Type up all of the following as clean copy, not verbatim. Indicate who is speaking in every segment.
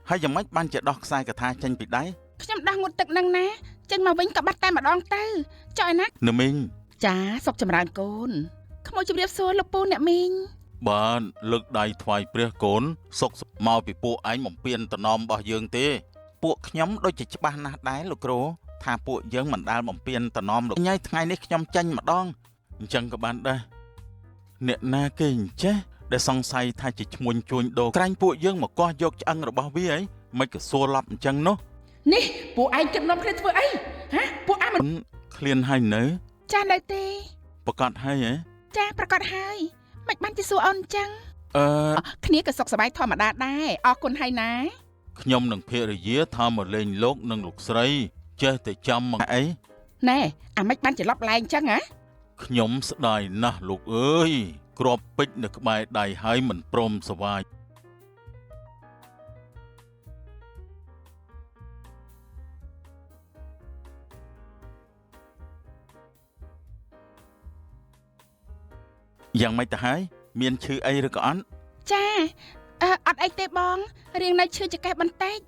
Speaker 1: ហើយយ៉ាងម៉េចបានជាដោះខ្សែកថាចេញពីដៃ
Speaker 2: ខ្ញុំដោះងូតទឹកនឹងណាចេញមកវិញក៏បាត់តែម្ដងទៅចុះឯណា
Speaker 1: នៅមីង
Speaker 2: ចាសុកចម្រើនកូនក្មួយជម្រាបសួរលោកពូអ្នកមីង
Speaker 1: បានលើកដៃថ្វាយព្រះកូនសុកមកពីពួកឯងបំពេញតំណមរបស់យើងទេ ពួកខ្ញុំដូចជាច្បាស់ណាស់ដែរលោកគ្រូថាពួកយើងមិនដែលបំពេញតំណមលោកញ៉ៃថ្ងៃនេះខ្ញុំចាញ់ម្ដងអញ្ចឹងក៏បានដែរអ្នកណាគេអញ្ចេះដែលសង្ស័យថាជាឈ្មួញជួញដូរក្រាញ់ពួកយើងមកកោះយកឆ្អឹងរបស់វាអីមិនក៏សួរឡប់អញ្ចឹងនោះ
Speaker 2: នេះពួកឯងគិតនាំគ្នាធ្វើអីហ៎ពួកអាមិន
Speaker 1: ឃ្លានហើយនៅ
Speaker 2: ចានៅទេ
Speaker 1: ប្រកាសហើយហ៎
Speaker 2: ចាប្រកាសហើយមិនបានជាសួរអូនអញ្ចឹង
Speaker 1: អឺ
Speaker 2: គ្នាក៏សុខសប្បាយធម្មតាដែរអរគុណហើយណា
Speaker 1: ខ្ញុំនឹងភរិយាថាមកលេងលោកនិងលោកស្រី ចេះតែចាំមកអី
Speaker 2: ណែអាម៉េចបានច្រឡប់ឡើងអញ្ចឹងហ៎
Speaker 1: ខ្ញុំស្ដាយណាស់លោកអើយក្របពេជ្រនៅក្បែរដៃហើយមិនព្រមសវាយយ៉ាងម៉េចទៅហើយមានឈឺអីឬក៏អត់
Speaker 2: ចាអឺអត់អីទេបងរៀងនៅឈឺចង្កេះបន្តិច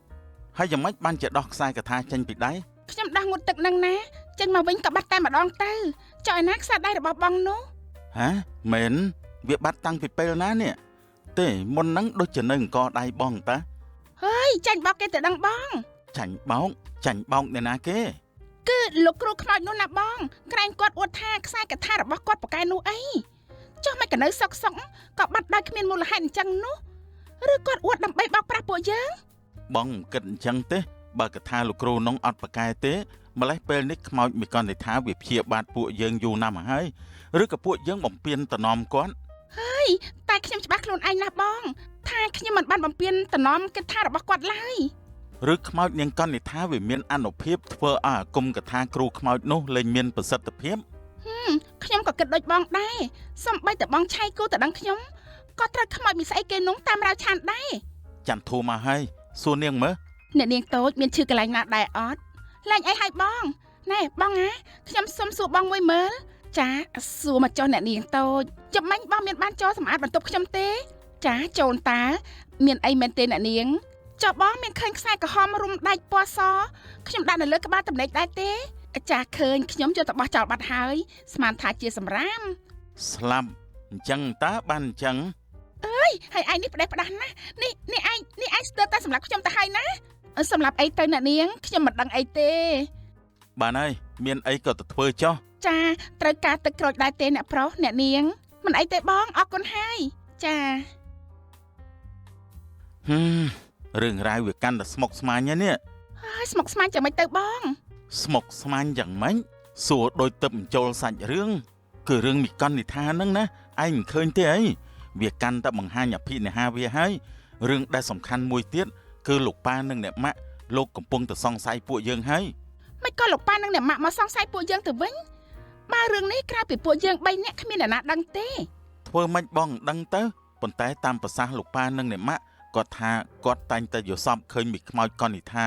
Speaker 1: ហើយយ៉ាងម៉េចបានជាដោះខ្សែកថាចេញពីដៃ
Speaker 2: ខ្ញុំដោះងូតទឹកនឹងណាចេញមកវិញក៏បាត់តែម្ដងទៅចុះឯណាខ្សែដៃរបស់បងនោះ
Speaker 1: ហ៎មែនវាបាត់តាំងពីពេលណានេះទេមុនហ្នឹងដូចជានៅអង្គដៃបងតា
Speaker 2: ហើយចាញ់បោកគេទៅដឹងបង
Speaker 1: ចាញ់បោកចាញ់បោកអ្នកណាគេ
Speaker 2: គឺលោកគ្រូខ្មោចនោះណាបងក្រែងគាត់អួតថាខ្សែកថារបស់គាត់ប្រកែនោះអីចុះមិនក៏នៅសុកសុកក៏បាត់ដោយគ្មានមូលហេតុអញ្ចឹងនោះឬគាត់អួតដើម្បីបោកប្រាស់ពួកយើង
Speaker 1: បងមិនគិតអញ្ចឹងទេបើកថាលោកគ្រូនងអត់ប្រកែទេម្លេះពេលនេះខ្មោចមីកនថាវាព្យាបាទពួកយើងយូរណាស់មកហើយឬក៏ពួកយើងបំពេញតំណមគាត់
Speaker 2: ហើយតែខ្ញុំច្បាស់ខ្លួនឯងណាស់បងថាខ្ញុំមិនបានបំពេញតំណមកិច្ចថារបស់គាត់ឡើយ
Speaker 1: ឬខ្មោចនាងកនថាវាមានអនុភាពធ្វើឲ្យអាគមកថាគ្រូខ្មោចនោះលែងមានប្រសិទ្ធភាព
Speaker 2: ខ្ញុំក៏គិតដូចបងដែរសំបីតែបងឆៃគូទៅដឹងខ្ញុំក៏ត្រូវខ្មោចមីស្អីគេនោះតាមរាវឆានដែរ
Speaker 1: ចន្ទធូមកហើយសួរនាងមើល
Speaker 2: អ្នកនាងតូចមានឈឺកន្លែងណាដែរអត់លែងអីហើយបងណែបងណាខ្ញុំសុំសួរបងមួយមើលចាសួរមកចុះអ្នកនាងតូចចាំមិញបងមានបានចូលសម្អាតបន្ទប់ខ្ញុំទេ ចាចូលតាមានអីមែនទេអ្នកនាងចុះបងមានឃើញខ្សែក្រហមរុំដាច់ពណ៌សខ្ញុំដាក់នៅលើក្បាលតំណែងដែរទេចាឃើញខ្ញុំយកទៅបោះចោលបាត់ហើយស្មានថាជាសម្រាម
Speaker 1: ស្លាប់អញ្ចឹងតើបានអញ្ចឹង
Speaker 2: ហើយឯងនេះផ្ដេសផ្ដាស់ណាស់នេះនេះឯងនេះឯងស្ទើរតែសម្រាប់ខ្ញុំទៅហើយណាសម្រាប់អីទៅអ្នកនាងខ្ញុំមិនដឹងអីទេ
Speaker 1: បានហើយមានអីក៏ទៅធ្វើចុះ
Speaker 2: ចាត្រូវការទឹកក្រូចដែរទេអ្នកប្រុសអ្នកនាងមិនអីទេបងអរគុណហើយចា
Speaker 1: ហឹមរឿងរ៉ាវវាកាន់តែស្មុគស្មាញហើយនេះ
Speaker 2: ហើយស្មុកស្មាញចាំមិនទៅបង
Speaker 1: ស្មុគស្មាញយ៉ាងម៉េចសួរដោយទឹកបញ្ចូលសាច់រឿងគឺរឿងមីកននិថាហ្នឹងណាឯងមិនឃើញទេអីវាកាន់តែបង្ហាញអភិនិហាវាហើយរឿងដែលសំខាន់មួយទៀតគឺលោកប៉ានិងអ្នកម៉ាក់លោកកំពុងតែសង្ស័យពួកយើងហើយ
Speaker 2: មិនក៏លោកប៉ានិងអ្នកម៉ាក់មកសង្ស័យពួកយើងទៅវិញបើរឿងនេះក្រៅពីពួកយើងបីនាក់គ្មានអ្នកណាដឹងទេ
Speaker 1: ធ្វើម៉េចបងដឹងទៅប៉ុន្តែតាមប្រសាសន៍លោកប៉ានិងអ្នកម៉ាក់គាត់ថាគាត់តែងតែយល់សពឃើញមីខ្មោចកននិថា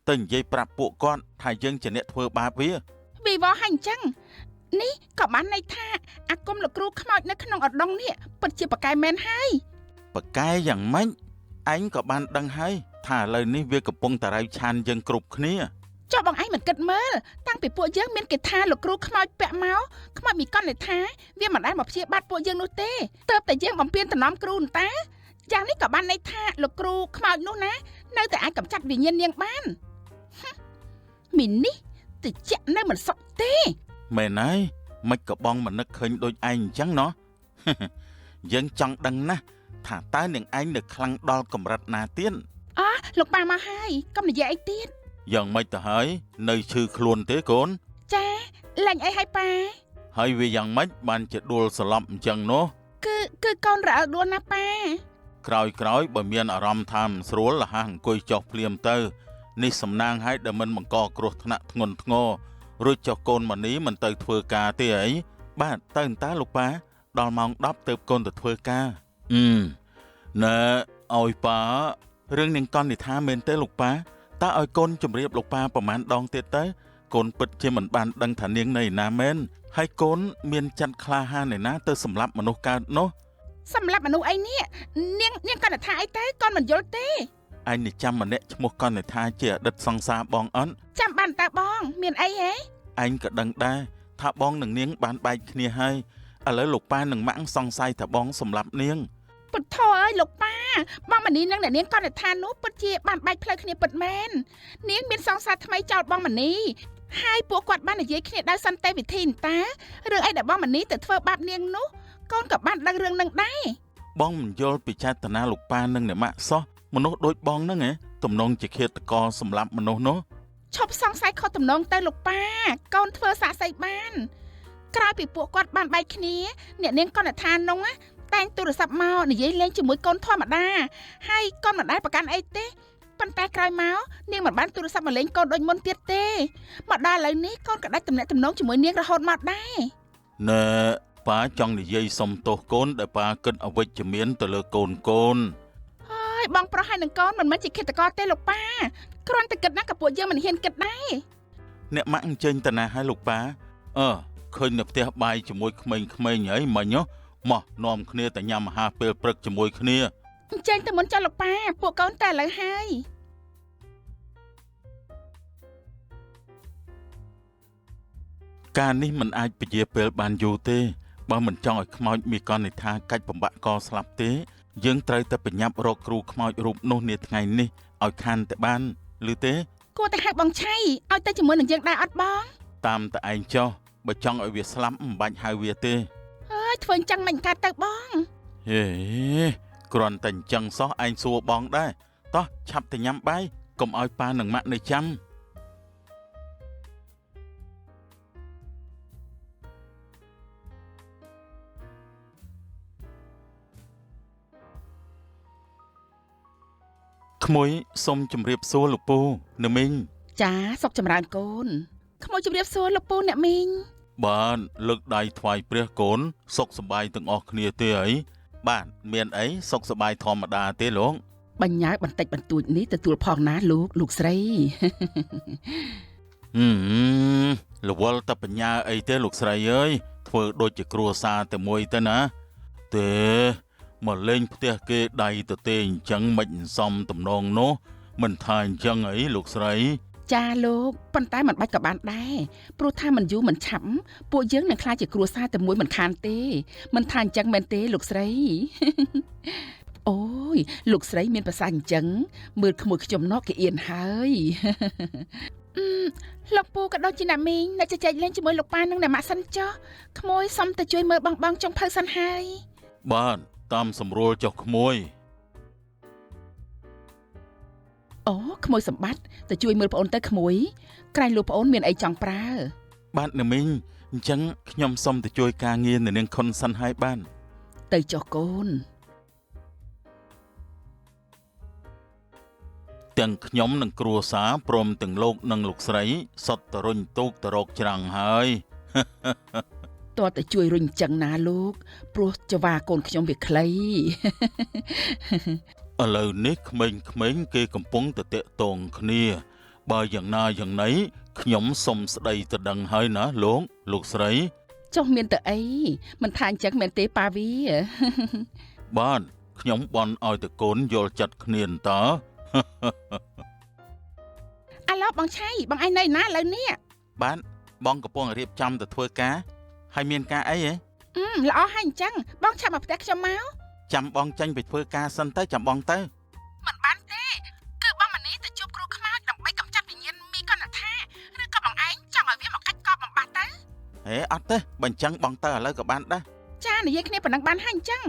Speaker 1: ទៅនិយាយប្រាប់ពួកគាត់ថាយើងជាអ្នកធ្វើបាបវា
Speaker 2: វីវហើយអញ្ចឹងនេះក៏បានន័យថាអាគមលោកគ្រូខ្មោចនៅក្នុងឧដុង្គនេះពិតជាប្រកែមែនហើយ
Speaker 1: បកែយ៉ាងម៉េចឯងក៏បានដឹងហើយថាឥឡូវនេះវាកំពុងតែរៅឆានយើងគ្រប់គ្នា
Speaker 2: ចុះបងឯងមិនគិតមើលតាំងពីពួកយើងមានគេថាលោកគ្រូខ្មោចពាក់មកខ្មោចមីកននថាវាមិនដែលមកព្យាបាទពួកយើងនោះទេទើបតែយើងបំពេញតំណំគ្រូនតាយ៉ាងនេះក៏បានន័យថាលោកគ្រូខ្មោចនោះណានៅតែអាចកម្ចាត់វិញ្ញាណនាងបានហឹមមីនេះតិចនៅមិនសុខទេ
Speaker 1: មែនហើយមិនក៏បងមិននឹកឃើញដូចឯងអញ្ចឹងណោះ យើងចង់ដឹងណាស់ថាតើនាងឯងនៅខ្លាំងដល់កម្រិតណាទៀត
Speaker 2: អោះលោកប៉ាមកហើយកុំនិយាយអីទៀត
Speaker 1: យ៉ាងម៉េចទៅហើយនៅឈឺខ្លួនទេកូន
Speaker 2: ចាលែងអីហើយប៉ា
Speaker 1: ហើយវាយ៉ាងម៉េចបានជាដួលសន្លប់អញ្ចឹងនោះ
Speaker 2: គឺកូនរអិលដួលណាប៉ា
Speaker 1: ក្រោយក្រោយបើមានអារម្មណ៍ថាមិនស្រួលលះអង្គុយចុះភ្លាមទៅនេះសំណាងឲ្យដែលមិនបង្កគ្រោះថ្នាក់ធ្ងន់ធ្ងររួចចុះកូនម៉ានីមិនទៅធ្វើការទេអីបាទទៅអន្តាលោកប៉ាដល់ម៉ោង10ទៅកូនទៅធ្វើការអឺណែឲ្យប៉ារឿងនាងកននិថាមែនទេលោកប៉ាតើឲ្យកូនជម្រាបលោកប៉ាប្រហែលដងទៀតទៅកូនពិតជាមិនបានដឹងថានាងនៅឯណាមែនហើយកូនមានចិត្តក្លាហានឯណាទៅសម្លាប់មនុស្សកើតនោះ
Speaker 2: សម្រាប់មនុស្សអីនេះនាងនាងកនថាអីទៅកូនមិនយល់ទេ
Speaker 1: ឯងនេះចាំម្នាក់ឈ្មោះកណ្ណិថាជាអតីតសង្សារបងអត់
Speaker 2: ចាំបានតើបង មានអីហេ
Speaker 1: ឯងក៏ដឹងដែរថាបងនិងនាងបានបែកគ្នាហើយឥឡូវលោកប៉ានិងម៉ាក់សង្ស័យថាបងសម្លាប់នាង
Speaker 2: ពុទ្ធោអើយលោកប៉ាបងមនីនិងអ្នកនាងកណ្ណិថានោះពិតជាបានបែកផ្លូវគ្នាពិតមែននាងមានសង្សារថ្មីចោលបងមនីហើយពួកគាត់បាននិយាយគ្នាដោយសន្តិវិធីអន្តារឿងអីដែលបងមនីទៅធ្វើបាបនាងនោះកូនក៏បានដឹងរឿងនឹងដែរ
Speaker 1: បងមិនយល់ពីចេតនាលោកប៉ានិងអ្នកម៉ាក់សោះមនុស្សដូចបងហ្នឹងឯងទំនងជាឃាតករសម្លាប់មនុស្សនោះ
Speaker 2: ឈប់សង្ស័យខុសទំនងទៅលោកប៉ាកូនធ្វើសាកសីបានក្រោយពីពួកគាត់បានបែកគ្នាអ្នកនាងកណ្ណិថានោះណាតែងទូរស័ព្ទមកនិយាយលេងជាមួយកូនធម្មតាហើយកូនមិនដែលប្រកាន់អីទេប៉ុន្តែក្រោយមកនាងមិនបានទូរស័ព្ទមកលេងកូនដូចមុនទៀតទេមកដល់ឥឡូវនេះកូនក៏ដាច់ទំនាក់ទំនងជាមួយនាងរហូតមកដែរ
Speaker 1: ណែប៉ាចង់និយាយសុំទោសកូនដែលប៉ាគិតអវិជ្ជមានទៅលើកូនកូន
Speaker 2: ហើយបងប្រុសហើយនឹងកូនមិនមែនជាឃាតករទេលោកប៉ាគ្រាន់តែគិតណាក៏ពួកយើងមិនហ៊ានគិតដែរ
Speaker 1: អ្នកម៉ាក់អញ្ជើញតាណាឲ្យលោកប៉ាអឺឃើញនៅផ្ទះបាយជាមួយក្មេងៗហើយមិញហ៎មកនាំគ្នាទៅញ៉ាំអាហារពេលព្រឹកជាមួយគ្នា
Speaker 2: អញ្ជើញទៅមុនចុះលោកប៉ាពួកកូនតែឥឡូវហើយ
Speaker 1: ការនេះមិនអាចពជាពេលបានយូរទេបើមិនចង់ឲ្យខ្មោចមានកណិថាកាច់បំបាក់កស្លាប់ទេយើងត្រូវតែប្រញាប់រកគ្រូខ្មោចរូបនោះនាថ្ងៃនេះឲ្យខានតែបានឬទេ
Speaker 2: គួរតែហៅបងឆៃឲ្យទៅជាមួយនឹងយើងដែរអត់បង
Speaker 1: តាមតែឯងចុះបើចង់ឲ្យវាស្លាប់មិនបាច់ហៅវាទេ
Speaker 2: អើយធ្វើអញ្ចឹងមិនកើតទៅបង
Speaker 1: ហេគ្រាន់តែអញ្ចឹងសោះឯងសួរបងដែរតោះឆាប់ទៅញ៉ាំបាយកុំឲ្យប៉ានិងម៉ាក់នៅចាំក្មួយសូមជម្រាបសួរលោកពូអ្នកមីង
Speaker 2: ចាសុខចម្រើនកូនក្មួយជម្រាបសួរលោកពូអ្នកមីង
Speaker 1: បាទលើកដៃថ្វាយព្រះកូនសុខសប្បាយទាំងអស់គ្នាទេអីបាទមានអីសុខសប្បាយធម្មតាទេលោក
Speaker 2: បញ្ញាបន្តិចបន្តួចនេះទទួលផងណាលោកលោកស្រី
Speaker 1: ហឹមរវល់តែបញ្ញាអីទេលោកស្រីអើយធ្វើដូចជាគ្រួសារតែមួយទៅណាទេមកលេងផ្ទះគេដៃទៅទេអញ្ចឹងមិនសមទំនងនោះមិនថាអញ្ចឹងអីលោកស្រី
Speaker 2: ចាលោកប៉ុន្តែមិនបាច់ក៏បានដែរព្រោះថាមិនយូរមិនឆាប់ពួកយើងនឹងក្លាយជាគ្រួសារតែមួយមិនខានទេមិនថាអញ្ចឹងមែនទេលោកស្រី អូយលោកស្រីមានប្រសាសន៍អញ្ចឹងមើលក្មួយខ្ញុំណោះគេអៀនហើយ អឺលោកពូក៏ដូចជាអ្នកមីងនៅជជែកលេងជាមួយលោកប៉ានិងអ្នកម៉ាក់សិនចុះក្មួយសុំទៅជួយមើលបងបងចុងភៅសិនហើយ
Speaker 1: បាទតាមសម្រួលចុះក្មួយ
Speaker 2: អូក្មួយសម្បត្តិទៅជួយមើលប្អូនទៅក្មួយក្រែងលោកប្អូនមានអីចង់ប្រើ
Speaker 1: បាទអ្នកមីងអញ្ចឹងខ្ញុំសុំទៅជួយការងារនៅនាងខុនសិនហើយបាន
Speaker 2: ទៅចុះកូន
Speaker 1: ទាំងខ្ញុំនិងគ្រួសារព្រមទាំងលោកនិងលោកស្រីសុទ្ធតែរុញទូកទៅរកច្រាំងហើយ
Speaker 2: តើទៅជួយរុញអញ្ចឹងណាលោកព្រោះចវាកូនខ្ញុំវាខ្លី
Speaker 1: ឥឡូវនេះក្មេងៗគេកំពុងតែតាក់ទងគ្នាបើយ៉ាងណាយ៉ាងណីខ្ញុំសុំស្ដីទៅដឹងហើយណាលោកលោកស្រី
Speaker 2: ចុះមានទៅអីមិនថាអញ្ចឹងមែនទេប៉ាវី
Speaker 1: បាទខ្ញុំបន់ឲ្យតកូនយល់ចិត្តគ្នាតើ
Speaker 2: អាឡូបងឆៃបងឯងនៅណាឥឡូវនេះ
Speaker 1: បាទបងកំពុងរៀបចំទៅធ្វើការហើយមានការអីហ៎
Speaker 2: ល្អហើយអញ្ចឹងបងឆាប់មកផ្ទះខ្ញុំមក
Speaker 1: ចាំបងចាញ់ไปធ្វើការសិនទៅចាំបងទៅ
Speaker 2: មិនបានទេគឺបងមនីទៅជួបគ្រូខ្មោចដើម្បីកម្ចាត់វិញ្ញាណមីកណ្ណថាឬក៏បងឯងចង់ឲ្យវាមកកាច់កបបំបាត់ទៅ
Speaker 1: ហេអត់ទេបើអញ្ចឹងបងទៅឥឡូវក៏បានដែរ
Speaker 2: ចានិយាយគ្នាប៉ុណ្ណឹងបានហើយអញ្ចឹង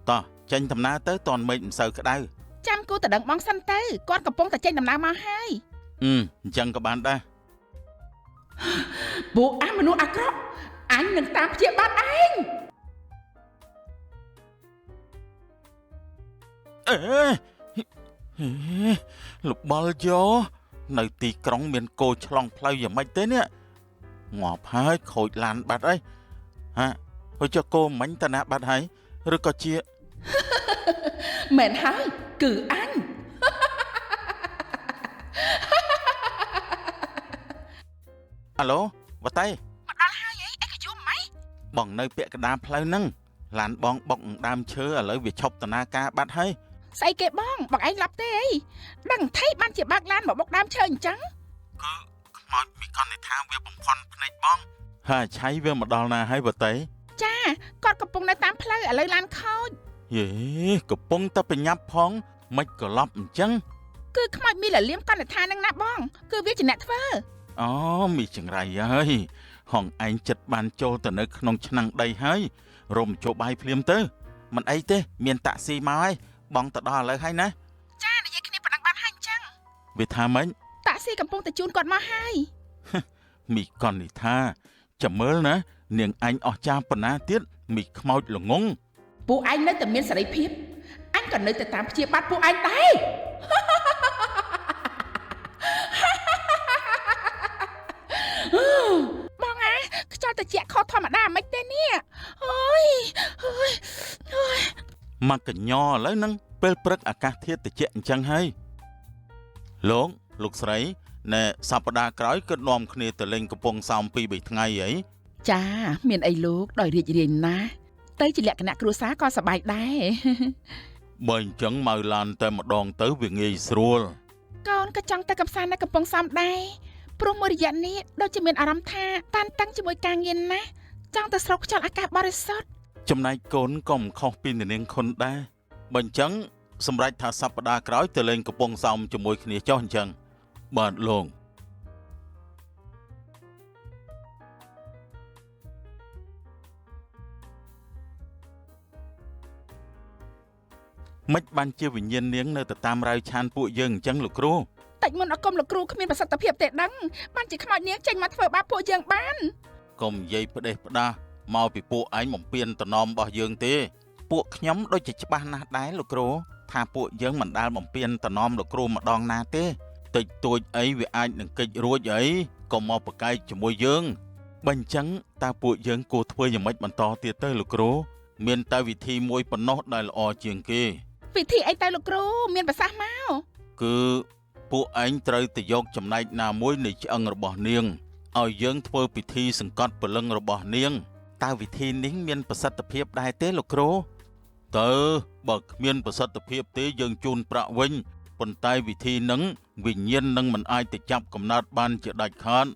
Speaker 1: តោះចេញដំណើរទៅតន់មេឃមិនសូវក្តៅ
Speaker 2: ចាំគូតដឹងបងសិនទៅគាត់កំពុងតែចេញដំណើរមកហើយ
Speaker 1: អញ្ចឹងក៏បានដែរ
Speaker 2: ពួកអាមនុស្សអាក្រក់អញនឹងតាមព្យាបាទឯង
Speaker 1: អេលបល់យោនៅទីក្រុងមានគោឆ្លងផ្លូវយ៉ាងម៉េចទេនេះងាប់ហើយខូចឡានបាត់ហើយហាហើយចុះគោមិញតាណាបាត់ហើយឬក៏ជា
Speaker 2: មែនហើយគឺអញ
Speaker 1: អាឡូវតៃ
Speaker 2: មកដល់ហើយអីអីក៏យំម៉េច
Speaker 1: បងនៅពាក់កណ្ដាលផ្លូវហ្នឹងឡានបងបុកដើមឈើឥឡូវវាឈប់ដំណើរការបាត់ហើយ
Speaker 2: ស្អីគេបងបងឯងឡប់ទេអីដឹងថៃបានជាបើកឡានមកបុកដើមឈើអញ្ចឹង
Speaker 1: គឺខ្មោចមីកនិថាវាបំផន់ភ្នែកបងហើយឆៃវាមកដល់ណាហើយបតេ
Speaker 2: ចាគាត់កំពុងនៅតាមផ្លូវឥឡូវឡានខូច
Speaker 1: យេកំពុងតែបញ្ញាប់ផងមិនក៏ឡប់អញ្ចឹង
Speaker 2: គឺខ្មោចមីលលៀមកនិថានឹងណាបងគឺវាជាអ្នកធ្វើ
Speaker 1: អូមីចង្រៃហើយហងឯងចិត្តបានចូលទៅនៅក្នុងឆ្នាំងដីហើយរំចូលបាយភ្លាមទៅមិនអីទេមានតាក់ស៊ីមកហើយបងទៅដល់ឥឡូវហើយណា
Speaker 2: ចានិយាយគ្នាប៉ុណ្ណឹងបានហើយអញ្ចឹង
Speaker 1: វាថាម៉េច
Speaker 2: តាក់ស៊ីកំពុងតែជូនគាត់មកហើយ
Speaker 1: មីកនិថាចាំមើលណានាងឯងអស់ចាប៉ុណ្ណាទៀតមីខ្មោចល្ងង
Speaker 2: ពួកឯងនៅតែមានសេរីភាពអញក៏នៅតែតាមព្យាបាទពួកឯងដែរបងអាខ្យល់តិចខុសធម្មតាមិនទេនេះអូយអូយអូយ
Speaker 1: មកកញ្ញឥឡូវហ្នឹងពេលព្រឹកអាកាសធាតុតិចអញ្ចឹងហើយលោកស្រីណែសប្តាហ៍ក្រោយគឺនាំគ្នាទៅលេងកំពង់សោម 2-3 ថ្ងៃអី
Speaker 2: ចាមានអីលោកដោយរីករាយណាស់ទៅជាលក្ខណៈគ្រួសារក៏សប្បាយដែរ
Speaker 1: បើអញ្ចឹងមកឡានតែម្ដងទៅវាងាយស្រួល
Speaker 2: កូនក៏ចង់ទៅកំសាន្តនៅកំពង់សោមដែរព្រោះមួយរយៈនេះដូចជាមានអារម្មណ៍ថាតានតឹងជាមួយការងារណាស់ចង់ទៅស្រូបខ្យល់អាកាសបរិសុទ្ធ
Speaker 1: ចំណែកកូនក៏មិនខុសពីនាងខុនដែរបើអញ្ចឹងសម្រាប់ថាសប្តាហ៍ក្រោយទៅលេងកំពង់សោមជាមួយគ្នាចុះអញ្ចឹងបាទលោកមិនបានជាវិញ្ញាណនាងនៅទៅតាមរៅឆានពួកយើងអញ្ចឹងលោកគ្រូ
Speaker 2: តិចមុនអគុំលោកគ្រូគ្មានប្រសិទ្ធភាពទេដឹងបានជាខ្មោចនាងចេញមកធ្វើបាបពួកយើងបានក
Speaker 1: ុំនិយាយផ្ដេសផ្ដាសមកពីពួកឯងបំពេញតំណមរបស់យើងទេពួកខ្ញុំដូចជាច្បាស់ណាស់ដែរលោកគ្រូថាពួកយើងមិនដែលបំពេញតំណមលោកគ្រូម្ដងណាទេតិចតួចអីវាអាចនឹងកិច្ចរួចអីក៏មកប្រកែកជាមួយយើងបើអញ្ចឹងតើពួកយើងគួរធ្វើយ៉ាងម៉េចបន្តទៀតទៅលោកគ្រូមានតែវិធីមួយប៉ុណ្ណោះដែលល្អជាងគេ
Speaker 2: វិធីអីទៅលោកគ្រូមានប្រសាសន៍មក
Speaker 1: គឺពួកឯងត្រូវទៅយកចំណែកណាមួយនៃឆ្អឹងរបស់នាងឲ្យយើងធ្វើពិធីសង្កត់ព្រលឹងរបស់នាងតើវិធីនេះមានប្រសិទ្ធភាពដែរទេលោកគ្រូតើបើគ្មានប្រសិទ្ធភាពទេយើងជូនប្រាក់វិញប៉ុន្តែវិធីនឹងវិញ្ញាណនឹងមិនអាចទៅចាប់កំណើតបានជាដាច់ខាត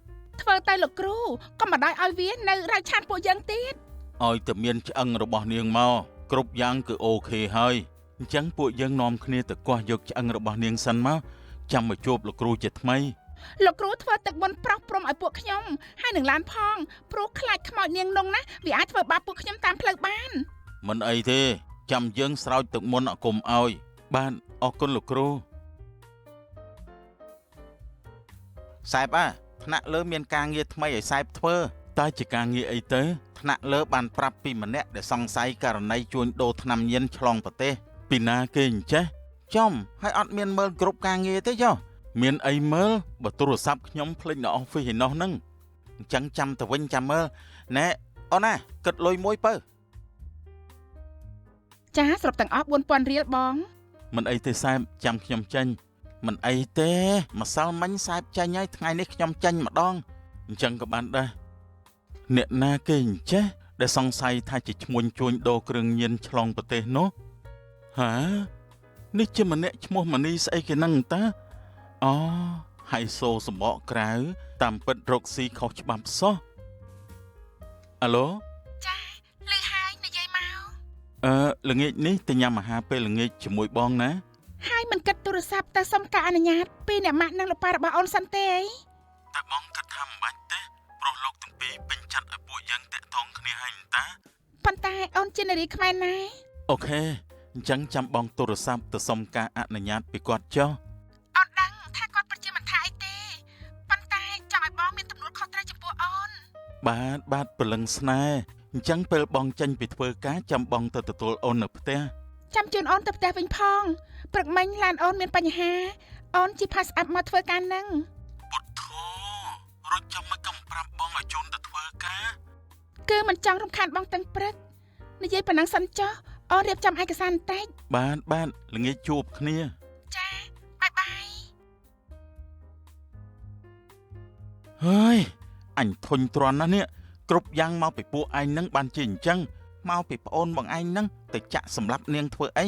Speaker 2: ធ្វើតែលោកគ្រូកុំបណ្ដោយឲ្យវានៅរៅឆានពួកយើងទៀត
Speaker 1: ឲ្យតែមានឆ្អឹងរបស់នាងមកគ្រប់យ៉ាងគឺអូខេហើយអញ្ចឹងពួកយើងនាំគ្នាទៅគាស់យកឆ្អឹងរបស់នាងសិនមកចាំមកជួបលោកគ្រូជាថ្មី
Speaker 2: លោកគ្រូធ្វើទឹកមន្តប្រោះព្រំឲ្យពួកខ្ញុំហើយនឹងឡានផងព្រោះខ្លាចខ្មោចនាងនងណាវាអាចធ្វើបាបពួកខ្ញុំតាមផ្លូវបាន
Speaker 1: មិនអីទេចាំយើងស្រោចទឹកមន្តអគុំឲ្យបាទអរគុណលោកគ្រូសែបអាថ្នាក់លើមានការងារថ្មីឲ្យសែបធ្វើតើជាការងារអីទៅថ្នាក់លើបានប្រាប់ពីម្នាក់ដែលសង្ស័យករណីជួញដូរថ្នាំញៀនឆ្លងប្រទេសពីណាគេអញ្ចេះចំហើយអត់មានមើលគ្រប់ការងារទេចុះមានអីមើលបើទូរស័ព្ទខ្ញុំភ្លេចនៅអอฟហ្វិសឯណោះហ្នឹងអញ្ចឹងចាំទៅវិញចាំមើលណែអូនណាគិតលុយមួយបើ
Speaker 2: ចាសរុបទាំងអស់ 4000 រៀលបង
Speaker 1: មិនអីទេសែបចាំខ្ញុំចេញមិនអីទេម្សិលមិញសែបចេញហើយថ្ងៃនេះខ្ញុំចេញម្ដងអញ្ចឹងក៏បានដែរអ្នកណាគេអញ្ចេះដែលសង្ស័យថាជាឈ្មួញជួញដូរគ្រឿងញៀនឆ្លងប្រទេសនោះហានេះជាម្នាក់ឈ្មោះមនីស្អីគេហ្នឹងតាអូហៃសូសម្បកក្រៅតាមពិតរកស៊ីខុសច្បាប់សោះអាឡូ
Speaker 2: ចាលឺហើយនិយាយមក
Speaker 1: ល្ងាចនេះទៅញ៉ាំអាហារពេលល្ងាចជាមួយបងណា
Speaker 2: ហើយមិនគិតទូរស័ព្ទទៅសុំការអនុញ្ញាតពីអ្នកម៉ាក់និងលោកប៉ារបស់អូនសិនទេអី
Speaker 1: តែបងគិតថាមិនបាច់ទេព្រោះលោកទាំងពីរពេញចិត្តឲ្យពួកយើងតាក់ទងគ្នាហើយតា
Speaker 2: ប៉ុន្តែអូនជានារីខ្មែរណា
Speaker 1: អូខេអញ្ចឹងចាំបងទូរស័ព្ទទៅសុំការអនុញ្ញាតពីគាត់ចុះ
Speaker 2: អូនដឹងថាគាត់ពិតជាមិនថាអីទេប៉ុន្តែចង់ឲ្យបងមានទំនួលខុសត្រូវចំពោះអូន
Speaker 1: បាទព្រលឹងស្នេហ៍អញ្ចឹងពេលបងចេញពីធ្វើការចាំបងទៅទទួលអូននៅផ្ទះ
Speaker 2: ចាំជូនអូនទៅផ្ទះវិញផងព្រឹកមិញឡានអូនមានបញ្ហាអូនជិះ pass up មកធ្វើការនឹង
Speaker 1: ពុទ្ធោរត់ចាំមកកំប្រាប់បងឲ្យជូនទៅធ្វើការ
Speaker 2: គឺមិនចង់រំខានបងទាំងព្រឹកនិយាយប៉ុណ្ណឹងសិនចុះអូនរៀបចំឯកសារបន្តិច
Speaker 1: បាទល្ងាចជួបគ្នា
Speaker 2: ចាបាយបាយ
Speaker 1: ហើយអញធុញទ្រាន់ណាស់នេះគ្រប់យ៉ាងមកពីពួកឯងនឹងបានជាអញ្ចឹងមកពីប្អូនបងឯងនឹងទៅចាក់សម្លាប់នាងធ្វើអី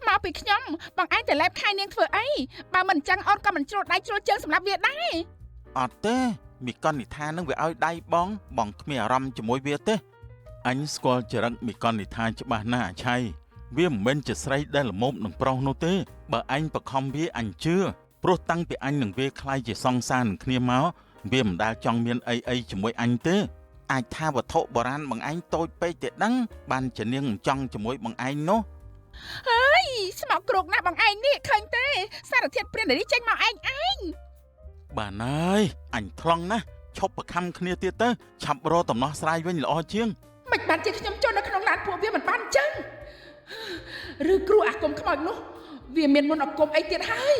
Speaker 2: មក ពីខ្ញុំបងឯងទៅលែបខៃនាងធ្វើអីបើមិនអញ្ចឹងអូនក៏មិនជ្រុលដៃជ្រុលជើងសម្រាប់វាដែរ
Speaker 1: អត់ទេមីកននិថានឹងវាឲ្យដៃបងបងគ្មានអារម្មណ៍ជាមួយវាទេអញស្គាល់ចរិតមីកននិថាច្បាស់ណាស់អាឆៃវាមិនមែនជាស្រីដែលល្មមនឹងប្រុសនោះទេបើអញបខំវាអញជឿព្រោះតាំងពីអញនឹងវាក្លាយជាសង្សារនឹងគ្នាមកវាមិនដែលចង់មានអីអីជាមួយអញទេអាចថាវត្ថុបុរាណបងឯងតូចពេកទេដឹងបានជានាងមិនចង់ជាមួយបងឯងនោះ
Speaker 2: ហើយស្មោកគ្រោកណាស់បងឯងនេះឃើញទេសារធាតុព្រាននេះចេញមកឯងឯង
Speaker 1: បាទហើយអញថ្លង់ណាស់ឈប់ប្រខំគ្នាទៀតទៅឆាប់រកដំណោះស្រាយវិញល្អជាង
Speaker 2: មិនបានជាខ្ញុំចូលនៅក្នុងឡានពួកវាមិនបានអញ្ចឹងឬគ្រូអាគមខ្មោចនោះវាមានមន្តអាគមអីទៀតហើយ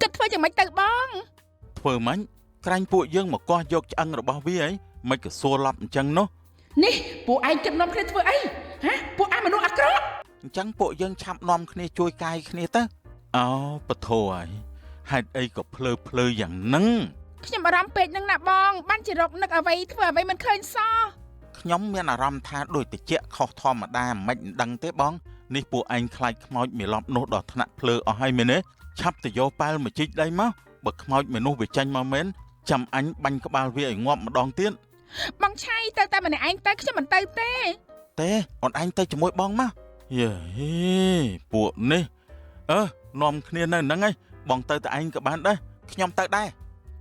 Speaker 2: គិតធ្វើយ៉ាងម៉េចទៅបង
Speaker 1: ធ្វើម៉េចក្រាញ់ពួកយើងមកកោះយកឆ្អឹងរបស់វាអីមិនក៏សួរឡប់អញ្ចឹងនោះ
Speaker 2: នេះពួកឯងគិតនាំគ្នាធ្វើអីហ៎ពួកអាមនុស្សអាក្រក់
Speaker 1: អញ្ចឹងពួកយើងឆាប់នាំគ្នាជួយកាយគ្នាទៅអូពធហើយហេតុអីក៏ភ្លើភ្លើយ៉ាងហ្នឹង
Speaker 2: ខ្ញុំអារម្មណ៍ពេកនឹងណាបងបានជារកនឹកអ្វីធ្វើអ្វីមិនឃើញសោះ
Speaker 1: ខ្ញុំមានអារម្មណ៍ថាដូចតិចខុសធម្មតាមិនដឹងទេបងនេះពួកឯងខ្លាចខ្មោចមីឡប់នោះដល់ថ្នាក់ភ្លើអស់ហើយមែនទេឆាប់ទៅយកប៉ែលមកជីកដីមកបើខ្មោចមនុស្សវាចាញ់មកមែនចាំអញបាញ់ក្បាលវាឲ្យងាប់ម្ដងទៀត
Speaker 2: បងឆៃទៅតែម្នាក់ឯងទៅខ្ញុំមិនទៅទេ
Speaker 1: ទេអូនឯងទៅជាមួយបងមកយេពួកនេះអើនាំគ្នានៅហ្នឹងឯងបងទៅតែឯងក៏បានដែរខ្ញុំទៅដែរ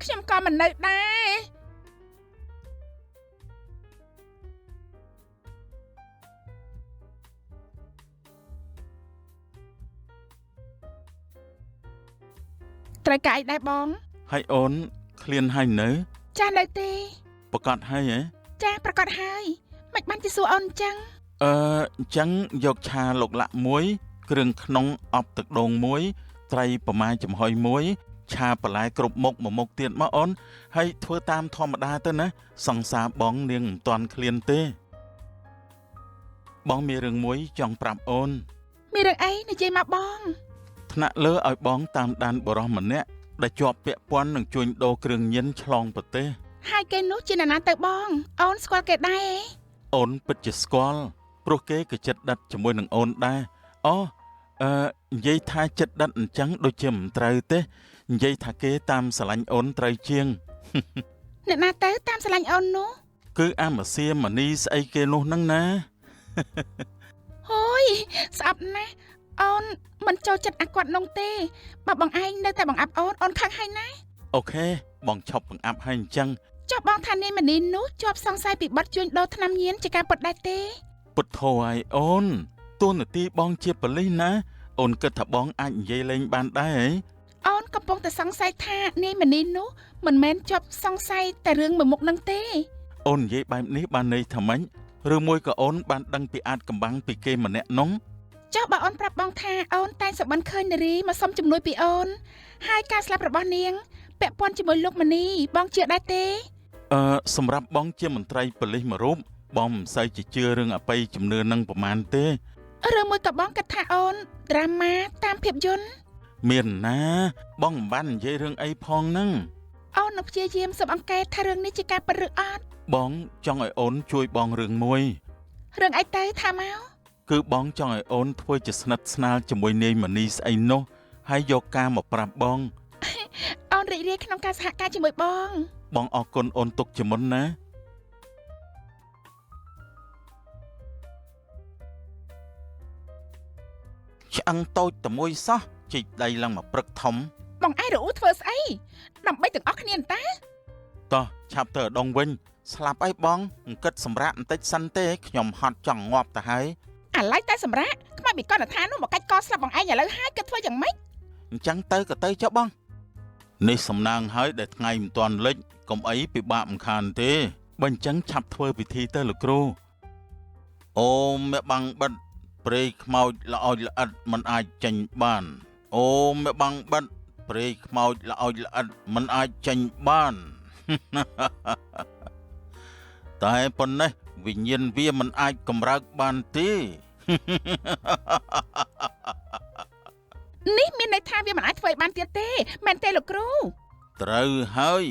Speaker 2: ខ្ញុំក៏មិននៅដែរត្រូវកាយដែរបង
Speaker 1: ហើយអូនឃ្លានហើយនៅ
Speaker 2: ចាស់នៅទេ
Speaker 1: ប្រកាសហើយហ៎
Speaker 2: ចាស់ប្រកាសហើយមិនបានជាសួរអូនអញ្ចឹង
Speaker 1: អញ្ចឹងយកឆាលោកលាក់មួយគ្រឿងក្នុងអប់ទឹកដូងមួយត្រីប្រមាចំហុយមួយឆាបន្លែគ្រប់មុខមួយមុខទៀតមកអូនហើយធ្វើតាមធម្មតាទៅណាសង្សារបងនាងមិនទាន់ឃ្លានទេបងមានរឿងមួយចង់ប្រាប់អូន
Speaker 2: មានរឿងអីនិយាយមកបង
Speaker 1: ថ្នាក់លើឲ្យបងតាមដានបុរសម្នាក់ដែលជាប់ពាក់ព័ន្ធនឹងជួញដូរគ្រឿងញៀនឆ្លងប្រទេស
Speaker 2: ហើយគេនោះជាអ្នកណាទៅបងអូនស្គាល់គេដែរ
Speaker 1: អូនពិតជាស្គាល់ព្រោះគេក៏ចិត្តដិតជាមួយនឹងអូនដែរអូនិយាយថាចិត្តដិតអញ្ចឹងដូចជាមិនត្រូវទេនិយាយថាគេតាមស្រឡាញ់អូនត្រូវជាង
Speaker 2: អ្នកណាទៅតាមស្រឡាញ់អូននោះ
Speaker 1: គឺអាមសៀមនីស្អីគេនោះហ្នឹងណា
Speaker 2: ហូយស្អប់ណាស់អូនមិនចូលចិត្តអាគាត់នោះទេបើបងឯងនៅតែបង្អាប់អូនអូនខឹងហើយណា
Speaker 1: អូខេបងឈប់បង្អាប់ហើយអញ្ចឹង
Speaker 2: ចុះបងថានាយមនីនោះជាប់សង្ស័យពីបទជួញដូរថ្នាំញៀនជាការពិតដែរទេ
Speaker 1: ពុទ្ធោហើយអូនតួនាទីបងជាប៉ូលីសណាអូនគិតថាបងអាចនិយាយលេងបានដែរ
Speaker 2: អូនកំពុងតែសង្ស័យថានាយមនីនោះមិនមែនជាប់សង្ស័យតែរឿងមួយមុខនឹងទេ
Speaker 1: អូននិយាយបែបនេះបានន័យថាម៉េចឬមួយក៏អូនបានដឹងពីអាចកំបាំងពីគេម្នាក់នោះ
Speaker 2: ចុះបើអូនប្រាប់បងថាអូនតែសុបិនឃើញនារីមកសុំជំនួយពីអូនហើយការស្លាប់របស់នាងពាក់ព័ន្ធជាមួយលោកមនីបងជឿដែរទេ
Speaker 1: សម្រាប់បងជាមន្ត្រីប៉ូលីសមួយរូបបងមិនសូវជាជឿរឿងអបិយជំនឿនឹងប្រមាណទេ
Speaker 2: ឬមួយក៏បងគិតថាអូនដ្រាម៉ាតាមភាពយន្ត
Speaker 1: មានណាបងមិនបាននិយាយរឿងអីផងហ្នឹង
Speaker 2: អូននឹងព្យាយាមស៊ើបអង្កេតថារឿងនេះជាការពិតឬអត់
Speaker 1: បងចង់ឲ្យអូនជួយបងរឿងមួយ
Speaker 2: រឿងអីទៅថាមក
Speaker 1: គឺបងចង់ឲ្យអូនធ្វើជាស្និទ្ធស្នាលជាមួយនាយមនីស្អីនោះហើយយកការមកប្រាប់បង
Speaker 2: អូនរីករាយក្នុងការសហការជាមួយបង
Speaker 1: បងអរគុណអូនទុកជាមុនណាឆ្អឹងតូចតែមួយសោះជីកដីឡើងមកព្រឹកធំ
Speaker 2: បងឯងរអ៊ូធ្វើស្អីដើម្បីទាំងអស់គ្នាតា
Speaker 1: តោះឆាប់ទៅដងវិញស្លាប់អីបងអង្គិតសម្រាប់បន្តិចសិនទេខ្ញុំហត់ចង់ងាប់ទៅហើយ
Speaker 2: អាឡ័យតែសម្រាប់ខ្មោចមីកនថានោះមកកាច់កស្លាប់បងឯងឥឡូវហើយគិតធ្វើយ៉ាងម៉េច
Speaker 1: អញ្ចឹងទៅក៏ទៅចុះបងនេះសំណាងហើយដែលថ្ងៃមិនទាន់លិចកុំអីពិបាកមិនខានទេបើអញ្ចឹងឆាប់ធ្វើពិធីទៅលោកគ្រូអូមេបាំងបិទព្រៃខ្មោចល្អោចល្អិតមិនអាចចេញបានអូមេបាំងបិទព្រៃខ្មោចល្អោចល្អិតមិនអាចចេញបានតែប៉ុណ្ណេះវិញ្ញាណវាមិនអាចកម្រើកបានទេ
Speaker 2: នេះមានន័យថាវាមិនអាចធ្វើឲ្យបានទៀតទេមែនទេលោកគ្រូ
Speaker 1: ត្រូវហើយ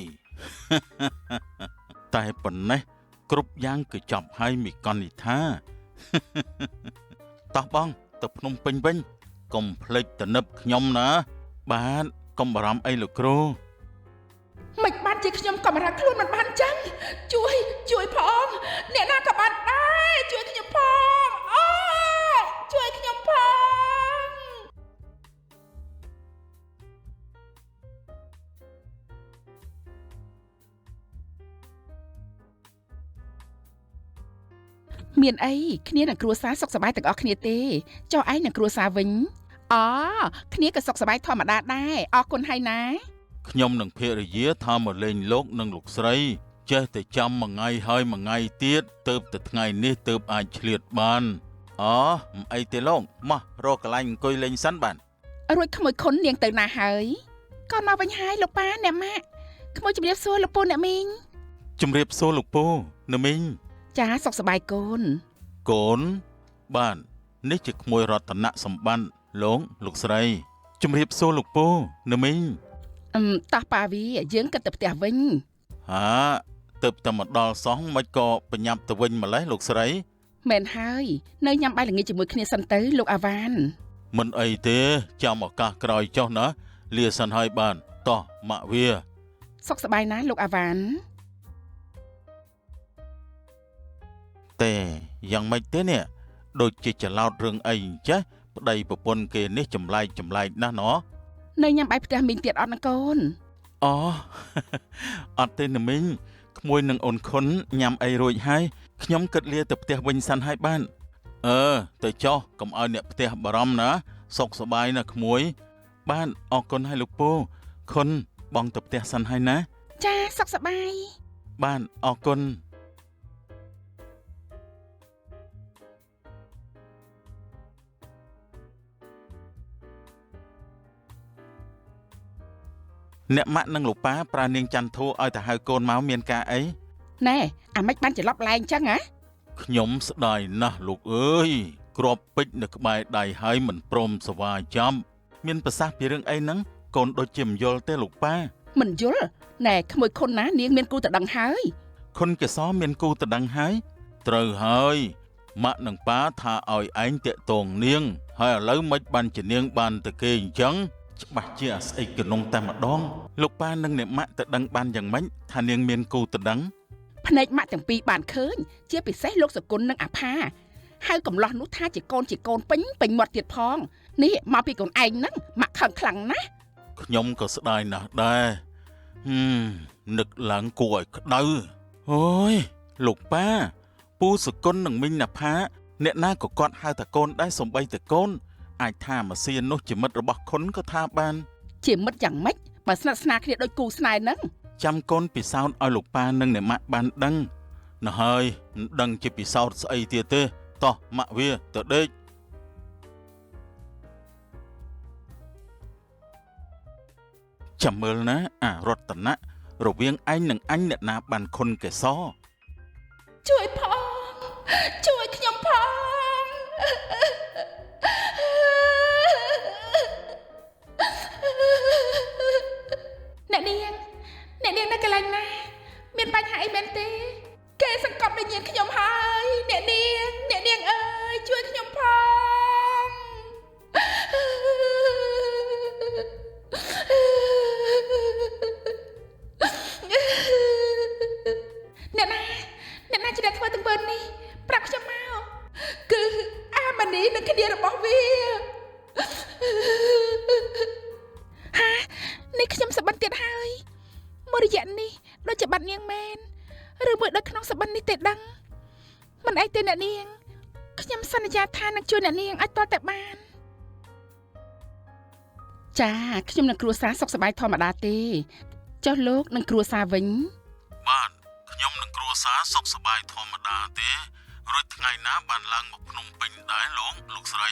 Speaker 1: តែប៉ុណ្ណេះគ្រប់យ៉ាងគឺចប់ហើយមីកនិថា តោះបងទៅភ្នំពេញវិញកុំភ្លេចទៅនឹបខ្ញុំណាបាទកុំបារម្ភអីលោកគ្រូ
Speaker 2: មិនបានជាខ្ញុំកំរាខ្លួនមិនបានចឹងជួយជួយផងអ្នកណាក៏បានដែរជួយខ្ញុំផងអូជួយខ្ញុំផងមានអីគ្នានឹងគ្រួសារសុខសប្បាយទាំងអស់គ្នាទេចុះឯងនឹងគ្រួសារវិញអូគ្នាក៏សុខសប្បាយធម្មតាដែរអរគុណហើយណា
Speaker 1: ខ្ញុំនឹងភរិយាថាមកលេងលោកនិងលោកស្រីចេះតែចាំមួយថ្ងៃហើយមួយថ្ងៃទៀតទៅតែថ្ងៃនេះទើបអាចឆ្លៀតបានអូមិនអីទេលោកមករកកន្លែងអង្គុយលេងសិនបាន
Speaker 2: រួចក្មួយខុននាងទៅណាហើយកូនមកវិញហើយលោកប៉ាអ្នកម៉ាក់ក្មួយជំរាបសួរលោកពូអ្នកមីង
Speaker 1: ជំរាបសួរលោកពូអ្នកមីង
Speaker 2: ចាសុខសប្បាយកូនក
Speaker 1: ូនបាទនេះជាក្មួយរតនសម្បត្តិលោកលោកស្រីជំរាបសួរលោកពូអ្នកមីង
Speaker 2: តោះប៉ាវីយើងគិតទៅផ្ទះវិញ
Speaker 1: ហាទៅតែមកដល់សោះមិនក៏បញ្ញាប់ទៅវិញម្លេះលោកស្រី
Speaker 2: មែនហើយនៅញ៉ាំបាយល្ងាចជាមួយគ្នាសិនទៅលោកអាវ៉ាន
Speaker 1: មិនអីទេចាំឱកាសក្រោយចុះណាលាសិនហើយបានតោះម៉ាក់វា
Speaker 2: សុខសប្បាយណាលោកអាវ៉ាន
Speaker 1: ទេយ៉ាងម៉េចទេនេះដូចជាច្រឡោតរឿងអីអញ្ចេះប្តីប្រពន្ធគេនេះចម្លែកចម្លែកណាស់ណោះ
Speaker 2: នៅញ៉ាំបាយផ្ទះមីងទៀតអត់ណាកូន
Speaker 1: អូអត់ទេណាមីងក្មួយនឹងអូនខុនញ៉ាំអីរួចហើយខ្ញុំគិតលាទៅផ្ទះវិញសិនហើយបានអឺទៅចុះកុំឲ្យអ្នកផ្ទះបារម្ភណាសុខសប្បាយណាក្មួយបានអរគុណហើយលោកពូខុនបងទៅផ្ទះសិនហើយណា
Speaker 2: ចាសុខសប្បាយ
Speaker 1: បានអរគុណអ្នកម៉ាក់និងលោកប៉ាប្រានាងចន្ទធូឲ្យទៅហៅកូនមកមានការអី
Speaker 2: ណែអាម៉េចបានច្រឡប់ឡើងចឹងហ៎
Speaker 1: ខ្ញុំស្ដាយណាស់លោកអើយគ្រាប់ពេជ្រនៅក្បែរដៃហើយមិនព្រមសវាចាំមានប្រសាសន៍ពីរឿងអីហ្នឹងកូនដូចជាមិនយល់ទេលោកប៉ា
Speaker 2: មិនយល់ណែក្មួយខុនណានាងមានគូតដឹងហើយ
Speaker 1: ខុនកេសរមានគូតដឹងហើយត្រូវហើយម៉ាក់និងប៉ាថាឲ្យឯងតាក់ទងនាងហើយឥឡូវមិនបានជានាងបានទៅគេអញ្ចឹងច្បាស់ជាអាស្អីកនុងតែម្ដងលោកប៉ានិងអ្នកម៉ាក់ទៅដឹងបានយ៉ាងម៉េចថានាងមានគូទៅដឹង
Speaker 2: ភ្នែកម៉ាក់ទាំងពីរបានឃើញជាពិសេសលោកសគុណនិងអាផាហៅកំឡោះនោះថាជាកូនជាកូនពេញពេញមាត់ទៀតផងនេះមកពីកូនឯងហ្នឹងម៉ាក់ខឹងខ្លាំងណាស់
Speaker 1: ខ្ញុំក៏ស្ដាយណាស់ដែរនឹកឡើងគួរឲ្យក្តៅអូយលោកប៉ាពូសគុណនិងមីងណាផាអ្នកណាក៏គាត់ហៅថាកូនដែរសំបីតែកូនអាចថាម៉ាស៊ីននោះជាមិត្តរបស់ខុនក៏ថាបាន
Speaker 2: ជាមិត្តយ៉ាងម៉េចបើស្និទ្ធស្នាលគ្នាដូចគូស្នេហ៍ហ្នឹង
Speaker 1: ចាំកូនពិសោធន៍ឲ្យលោកប៉ានិងអ្នកម៉ាក់បានដឹងណាស់ហើយមិនដឹងជាពិសោធន៍ស្អីទៀតទេតោះម៉ាក់វាទៅដេកចាំមើលណាអារតនៈរវាងឯងនិងអញអ្នកណាបានខុនកេសរ
Speaker 2: ជួយផងជួយខ្ញុំផងអ្នកនាងអ្នកនាងនៅកន្លែងណាមានបញ្ហាអីមែនទេគេសង្កត់វិញ្ញាណខ្ញុំហើយអ្នកនាងអ្នកនាងអើយជួយខ្ញុំផងអ្នកណាអ្នកណាជាអ្នកធ្វើទង្វើនេះប្រាប់ខ្ញុំមកគឺអាម៉ានីនិងគ្នារបស់វាហានេះខ្ញុំសប្បុរទៀតហើយមួយរយៈនេះដូចជាបាត់នាងមែនឬមួយដូចក្នុងសប្បុរនេះទេដឹងមិនអីទេអ្នកនាងខ្ញុំសន្យាថានឹងជួយអ្នកនាងឲ្យទាល់តែបានចាខ្ញុំនឹងគ្រួសារសុខសប្បាយធម្មតាទេចុះលោកនឹងគ្រួសារវិញ
Speaker 1: បាទខ្ញុំនឹងគ្រួសារសុខសប្បាយធម្មតាទេរួចថ្ងៃណាបានឡើងមកភ្នំពេញដែរលោកលោកស្រី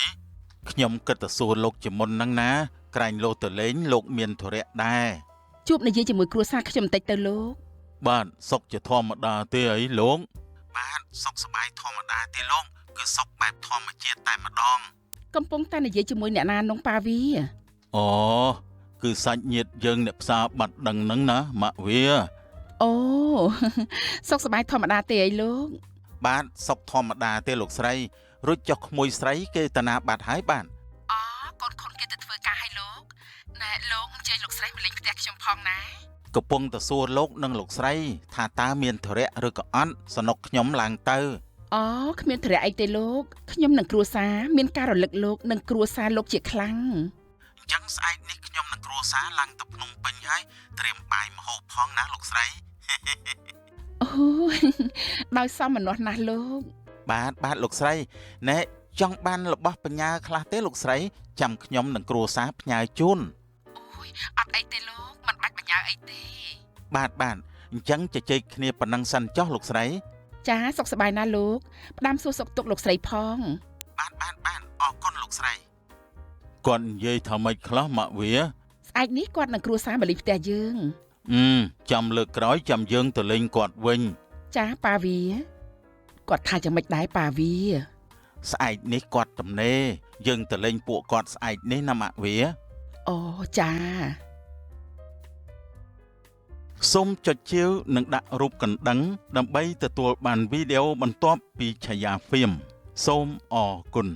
Speaker 1: ខ្ញុំគិតតែសួរលោកជាមុនហ្នឹងណាក្រែងលោកទៅលេងលោកមានធរៈដែរ
Speaker 2: ជួបនិយាយជាមួយគ្រួសារខ្ញុំបន្តិចទៅលោក
Speaker 1: បាទសុខជាធម្មតាទេអីលោកបាទសុខសប្បាយធម្មតាទេលោកគឺសុខបែបធម្មជាតិតែម្ដង
Speaker 2: កំពុងតែនិយាយជាមួយអ្នកណានងប៉ាវី
Speaker 1: អូ គឺសាច់ញាតិយើងអ្នកផ្សារបាត់ដឹងហ្នឹងណាម៉ាក់វា
Speaker 2: អូ សុខសប្បាយធម្មតាទេអីលោក
Speaker 1: បាទសុខធម្មតាទេលោកស្រីរួចចុះក្មួយស្រីគេតាណាបាត់ហើយបាទ
Speaker 2: អូកូនខុនគេទៅធ្វើការឲ្យលោកណែលោកអញ្ជើញលោកស្រីមកលេងផ្ទះខ្ញុំផងណា
Speaker 1: កំពុងតែសួរលោកនិងលោកស្រី ថាតើមានធរៈឬក៏អត់សនុកខ្ញុំឡើងទៅ
Speaker 2: អូគ្មានធរៈអីទេលោកខ្ញុំនិងគ្រួសារមានការរលឹកលោកនិងគ្រួសារលោកជាខ្លាំង
Speaker 1: អញ្ចឹងស្អែកនេះខ្ញុំនិងគ្រួសារឡើងទៅភ្នំពេញហើយត្រៀមបាយម្ហូបផងណាលោកស្រី
Speaker 2: អូយ ដោយសមមនស្សណាស់លោក
Speaker 1: បាទបាទលោកស្រីណែចង់បានរបស់បញ្ញាខ្លះទេលោកស្រី ចាំខ្ញុំនិងគ្រួសារផ្ញើជូន
Speaker 2: អូយអត់អីទេលោកមិនបាច់បញ្ញាអីទេ
Speaker 1: បាទបាទអញ្ចឹងជជែកគ្នាប៉ុណ្ណឹងសិនចុះលោកស្រី
Speaker 2: ចាសុខសប្បាយណាស់លោកផ្ដាំសួរសុខទុក្ខលោកស្រីផង
Speaker 1: បាទបាទបាទអរគុណលោកស្រីគាត់និយាយថាម៉េចខ្លះម៉ាក់វា
Speaker 2: ស្អែកនេះគាត់នឹងគ្រួសារមកលេងផ្ទះយើង
Speaker 1: អឺចាំលើកក្រោយចាំយើងទៅលេងគាត់វិញ
Speaker 2: ចាប៉ាវីគាត់ថាយ៉ាងម៉េចដែរប៉ាវី
Speaker 1: ស្អែកនេះគាត់ទំនេរយើងទៅលេងពួកគាត់ស្អែកនេះណាម៉ាក់វា
Speaker 2: អូចា
Speaker 1: សូមចុចជាវនិងដាក់រូបកណ្ដឹង ដើម្បីទទួលបានវីដេអូបន្ទាប់ពីឆាយាហ្វៀមសូមអរគុណ។